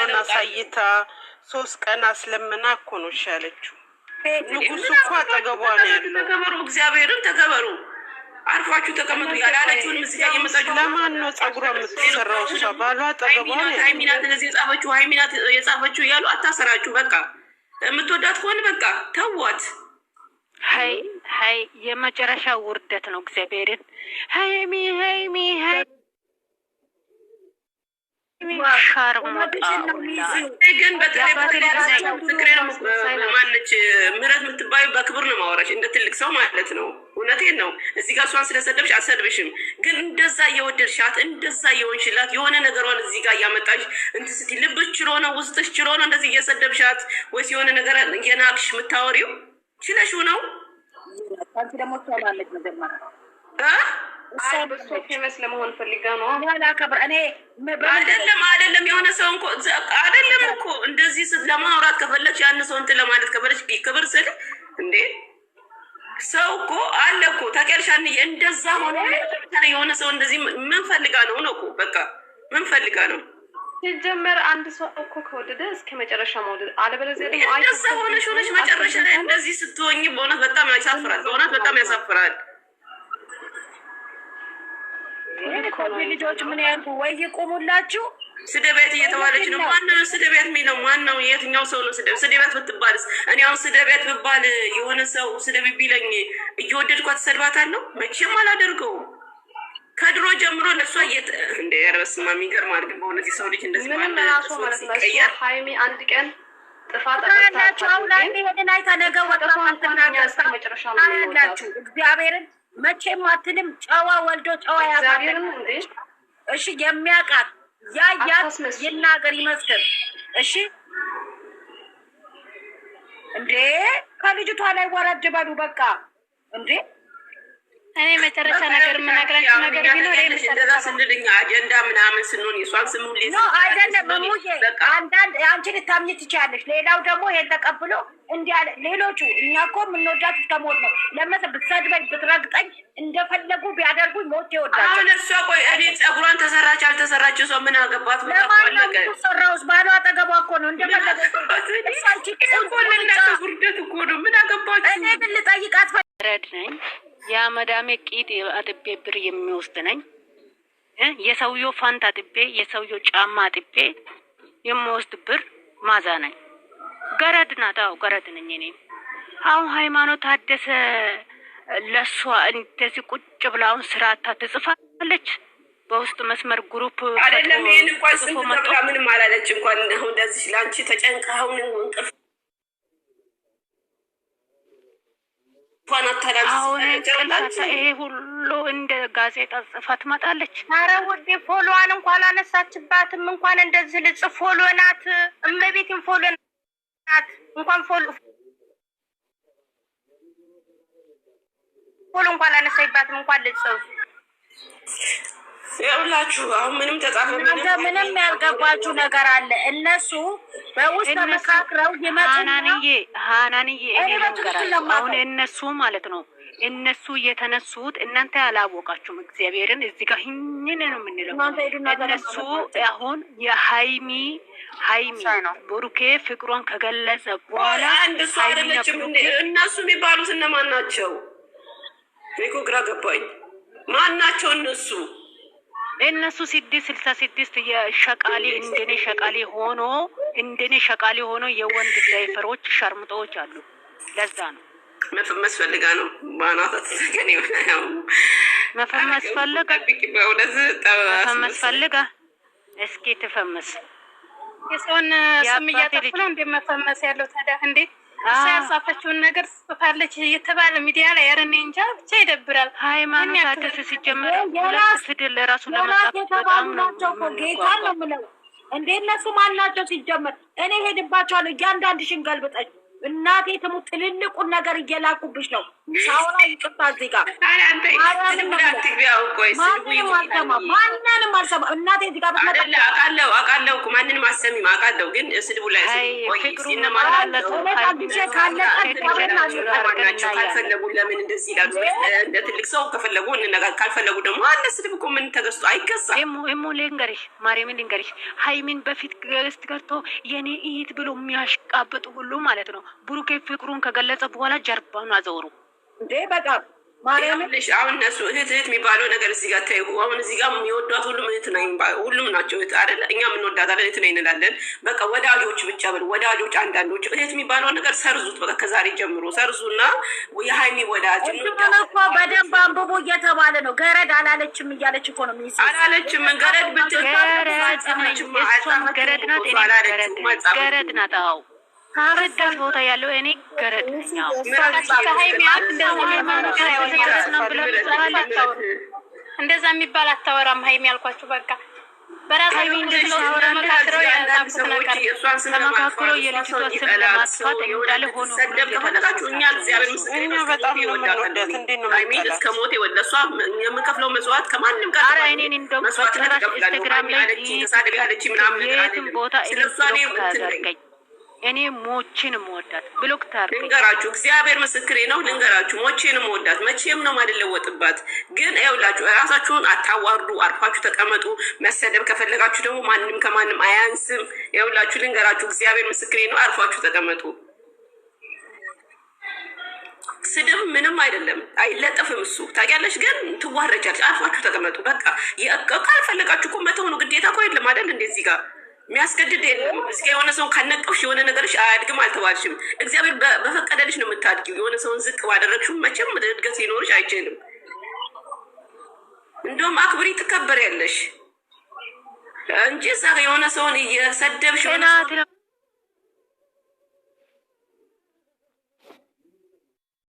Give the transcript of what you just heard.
ቪዲዮን አሳይታ 3 ቀን አስለምና እኮ ነው እሺ ያለችው። ንጉሱ እኮ አጠገቧ ነው ያለው። ተከበሩ፣ እግዚአብሔርን ተከበሩ። አርፋችሁ ተቀመጡ። ያላለችውን እዚህ ጋር እየመጣችሁ ለማን ነው ጸጉሯ የምትሰራው? እሷ ባሏ አጠገቧ ነው ያለው። ሃይሚናት እንደዚህ የጻፈችው፣ ሃይሚናት የጻፈችው እያሉ አታሰራችሁ። በቃ የምትወዳት ከሆነ በቃ ተዋት። ሀይ ሀይ፣ የመጨረሻ ውርደት ነው። እግዚአብሔርን ሃይሚ ሃይሚ ሃይሚ ሻርሙጣ። ግን በተለይ ምስክሬ ነው። ማነች ምህረት የምትባዩ? በክብር ነው ማወራሽ፣ እንደ ትልቅ ሰው ማለት ነው። እውነቴን ነው። እዚህ ጋር እሷን ስለሰደብሽ አልሰድብሽም። ግን እንደዛ እየወደድሻት፣ እንደዛ እየሆንሽላት፣ የሆነ ነገሯን እዚህ ጋር እያመጣሽ እንትን ስትይ ልብሽ ችሎ ነው፣ ውስጥሽ ችሎ ነው እንደዚህ እየሰደብሻት ወይስ የሆነ ነገር እየናቅሽ የምታወሪው ችለሽው ነው? አንቺ ደግሞ እሷ ማለች መጀመሪያ እ? በእሷ famous ለመሆን ፈልጋ ነው። አላከብር እኔ። አይደለም አይደለም፣ የሆነ ሰው እንኮ አይደለም እኮ እንደዚህ ለማውራት ከፈለግሽ፣ ያን ሰው እንትን ለማለት ከፈለግሽ ክብር ስል እንዴ ሰው እኮ አለ እኮ ታውቂያለሽ። አንዬ እንደዛ ሆኖ የሆነ ሰው እንደዚህ ምን ፈልጋ ነው ነው እኮ፣ በቃ ምን ፈልጋ ነው? ሲጀመር አንድ ሰው እኮ ከወደደ እስከ መጨረሻ መውደድ፣ አለበለዚያ ደግሞ እንደዛ ሆነሽ ሆነሽ መጨረሻ ላይ እንደዚህ ስትሆኝ በእውነት በጣም ያሳፍራል። በእውነት በጣም ያሳፍራል። ልጆች ምን ያልኩ ወይ ይቁሙላችሁ። ስደቢያት እየተባለች ነው። ማነው ስደቢያት የሚለው? ማነው? የትኛው ሰው ነው ስደቢያት ብትባልስ? እኔ አሁን ስደቢያት ብባል፣ የሆነ ሰው ስደቢ ቢለኝ እየወደድኳት ሰድባታለሁ? መቼም አላደርገውም። ከድሮ ጀምሮ ለእሷ እንደ ኧረ በስመ አብ ይገርማል። ግን በእውነት የሰው ልጅ እንደዚህ ምንም በአንድ ራሱ ማለት ነው። እሷ ሲቀየር ሀይሚ አንድ ቀን ጥፋት ታያላችሁ። አሁን አንድ ይሄንን አይታ ነገ ወጣ እኛ እስከ መጨረሻ ነው የምንወዳት። ታያላችሁ። እግዚአብሔርን መቼም አትልም። ጨዋ ወልዶ ጨዋ ያሳደግ እግዚአብሔርን እንዴ እሺ፣ የሚያውቃት ያያት አታስመስሉ። ይናገር ይመስክር። እሺ እንዴ ከልጅቷ ላይ ወረድ በሉ በቃ እንዴ። እኔ መጨረሻ ነገር የምነግራችሁ ነገር ቢኖር እንደዛ ስንል እኛ አጀንዳ ምናምን ስንሆን የእሷን ስም ሁሌ No አይደለም እሙዬ፣ በቃ አንዳንድ አንቺ ልታምኚ ትችያለሽ። ሌላው ደግሞ ይሄን ተቀብሎ እንዲህ አለ። ሌሎቹ እኛ እኮ የምንወዳት እስከ ሞት ነው። ለመሰ ብትሰድበኝ ብትረግጠኝ እንደፈለጉ ቢያደርጉኝ ሞት ይወዳቸው። አሁን እሷ ቆይ እኔ ጸጉሯን ተሰራች አልተሰራች እሷ ምን አገባት? በቃ ለማን ነው አለቀ። የምትሰራውስ? ባሏ አጠገቧ እኮ ነው እንደፈለገ። እሷ አንቺ እኮ ለእናንተ ውርደት እኮ ነው። ምን አገባችሁ? እኔ ግን ልጠይቃት ረድ ነኝ። የመዳሜ ቂጥ አጥቤ ብር የሚወስድ ነኝ። የሰውየው ፋንት አጥቤ፣ የሰውየው ጫማ አጥቤ የምወስድ ብር ማዛ ነኝ። ገረድ ናት። አዎ ገረድ ነኝ እኔ። አሁን ሃይማኖት ታደሰ ለእሷ እንደዚህ ቁጭ ብላ አሁን ስራ ትጽፋለች። በውስጥ መስመር group አይደለም ይህን እንኳን ጽፎ ስንት መጥቶ ተብላ ምንም አላለች። እንኳን አሁን እንደዚህ ለአንቺ ተጨንቃ አሁን እንቅልፍ እንኳን አታላንቺ አሁን እንቅልፍ ይሄ ሁሉ እንደ ጋዜጣ ጽፋ ትመጣለች። አረ ውዴ follow ዋን እንኳን አላነሳችባትም። እንኳን እንደዚህ ልጽፍ follow ናት፣ እመቤቴን follow ናት። እንኳን follow follow እንኳን አላነሳይባትም እንኳን ልጽፍ። ይኸውላችሁ አሁን ምንም ተጻፈ እናንተ ምንም ያልገባችሁ ነገር አለ። እነሱ በውስጥ እነሱ ተመካክረው ይመጡና ሀናንዬ ሀናንዬ፣ እኔ እኔ በትክክል ልንገራችሁ ነው የማውቀው። አሁን እነሱ ማለት ነው እነሱ የተነሱት እናንተ ያላወቃችሁም እግዚአብሔርን እዚህ ጋር ህኝን ነው የምንለው። እናንተ ሂዱና እነሱ ተነጋገሩ። አሁን የሀይሚ ሀይሚ ብሩኬ ፍቅሯን ከገለጸ በኋላ አንድ እሷ ሀይሚና አይደለችም። ብሩኬ እነሱ የሚባሉት እነማን ናቸው? እኔ እኮ ግራ ገባኝ። ማን ናቸው እነሱ? እነሱ 666 የሸቃሊ እንደኔ ሸቃሊ ሆኖ የወንድ ዳይፈሮች ሸርምጦዎች አሉ። ለዛ ነው። መፈመስ ፈልጋ ነው። በአናታ ተሰገን መፈመስ ፈልጋ ጠብቂ፣ በእውነት መፈመስ ፈልጋ እስኪ ትፈምስ። የሰውን ስም የአባቴ እያጠፉ ልጅ ነው እንደ መፈመስ ያለው ታዲያ እንዴ? እሷ ያልጻፈችውን ነገር ጽፋለች እየተባለ ሚዲያ ላይ ኧረ እኔ እንጃ ብቻ ይደብራል። ሃይማኖት ምን ያክል ታደሰ ሲጀመር ሁለት የራስ ስድል ለራሱ የራስ ለመጻፍ የተባሉ በጣም ነው ናቸው እኮ ጌታን ነው የምንጓጓው። የምለው። እንዴ እነሱ ማን ናቸው ሲጀመር? እኔ ሄድባቸዋለሁ እያንዳንድሽን ገልብጠሽ እናቴ ትሙት ትልልቁን ነገር እየላኩብሽ ነው። ሳውራ ይቅርታ፣ እዚህ ጋር ማርያምን ነው የምልህ። ማንንም አልሰማም፣ ማንንም አልሰማም። እናቴ እዚህ ጋር ብትመጣ አውቃለሁ አውቃለሁ እኮ ማንንም አሰሚም አውቃለሁ። ግን ስድቡ ላይ አይ ቆይ ፍቅሩ እነማን መላለጡ አግኝቼ ካለቀ እግዚአብሔርን አልሰማም። ናቸው? ካልፈለጉ ለምን እንደዚህ ይላሉ? እንደ ትልቅ ሰው ከፈለጉ እንነጋገር፣ ካልፈለጉ ደግሞ አለ ስድብ እኮ ምን ተገዝቶ አይገዛም። እሙ ልንገርሽ፣ ማርያምን ልንገርሽ፣ ሀይሚን በፊት guest ገብቶ የኔ እህት ብሎ የሚያሽቃብጡ ሁሉ ማለት ነው። ብሩኬ ፍቅሩን ከገለጸ በኋላ ጀርባውን አዘውሩ። እንዴ በጣም ማርያምን ይኸውልሽ አሁን እነሱ እህት እህት የሚባለው ነገር እዚህ ጋር ተይው። አሁን እዚህ ጋር የሚወዷት ሁሉም እህት ነኝ ሁሉም ናቸው እህት አይደለ? እኛ የምንወዳት አይደል? እህት ነኝ እንላለን። በቃ ወዳጆች ብቻ በሉ ወዳጆች፣ አንዳንዶች እህት የሚባለው ነገር ሰርዙት። በቃ ከዛሬ ጀምሮ ሰርዙና የሀይሚ ወዳጅ እንትኑን እኮ በደንብ አንብቦ እየተባለ ነው። ገረድ አላለችም እያለች እኮ ነው ሚስ አላለችም። ገረድ ብትል ገረድ ነኝ፣ እሷም ገረድ ናት፣ እኔም ገረድ ነኝ። ገረድ ናት። አዎ ረዳት ቦታ ያለው እኔ ገረድ ነኝ። አዎ ከሀይሚ አፍ እንደዛ የሚባል ነገር አይወጣም። ገረድ ነው ብላ ትጽፋለች። እንደዛ የሚባል አታወራም ሀይሚ ያልኳችሁ በቃ በራሳቸው ሀይሚ እንደዚህ ስለውስጥ ታወራለች። ተመካክረው አንዳንድ ያጻፉት ሰዎች ነገር የእሷን ስም ተመካክሮ ለማጥፋት የልጅቷ ሰው ስም ይጠላል። ሰው ለማጥፋት የሆነ እንዳለ ሆኖ ሰደብ ከፈለጋችሁ እኛ እግዚአብሔር ምስክሬ እኛ ነው፣ እስከ በጣም ሞቴ ነው እወዳታለሁ። የምንወዳት። እንዴት ነው ሀይሚን የምንጠላት? እስከ ሞቴ ለእሷ የምከፍለው መስዋዕት ከማንም ጋር ኧረ እኔን እንደውም መስዋዕትነት በጭራሽ እከፍላለሁ። ኢንስታግራም ሀይሚ ላይ አለችኝ፣ ተሳደቢ አለችኝ ምናምን ነገር የትም አይደለም። ቦታ ስለ እኔን እሷ እኔ block እንትን ነኝ። ታደርገኝ። እኔ ሞችን መወዳት block ታርገኝ። ልንገራችሁ እግዚአብሔር ምስክሬ ነው። ልንገራችሁ ሞቼን መወዳት መቼም ነው ማልለወጥባት። ግን ይኸውላችሁ ራሳችሁን አታዋርዱ፣ አርፋችሁ ተቀመጡ። መሰደብ ከፈለጋችሁ ደግሞ ማንም ከማንም አያንስም። ይኸውላችሁ ልንገራችሁ እግዚአብሔር ምስክሬ ነው። አርፋችሁ ተቀመጡ። ስድብ ምንም አይደለም፣ አይለጠፍም። እሱ ታውቂያለሽ፣ ግን ትዋረጃለሽ። አርፋችሁ ተቀመጡ በቃ። ካልፈለጋችሁ እኮ መተው ነው ግዴታ እኮ የለም አይደል? እንደዚህ ጋር የሚያስገድድ የለም። እስኪ የሆነ ሰውን ካነቀፍሽ የሆነ ነገርሽ አያድግም አልተባልሽም። እግዚአብሔር በፈቀደልሽ ነው የምታድጊው። የሆነ ሰውን ዝቅ ባደረግሽው መቼም እድገት ሊኖርሽ አይችልም። እንደውም አክብሪ ትከበሪያለሽ እንጂ እዛ ጋ የሆነ ሰውን እየሰደብሽ የሆነ ቅናት ሰውን ነው።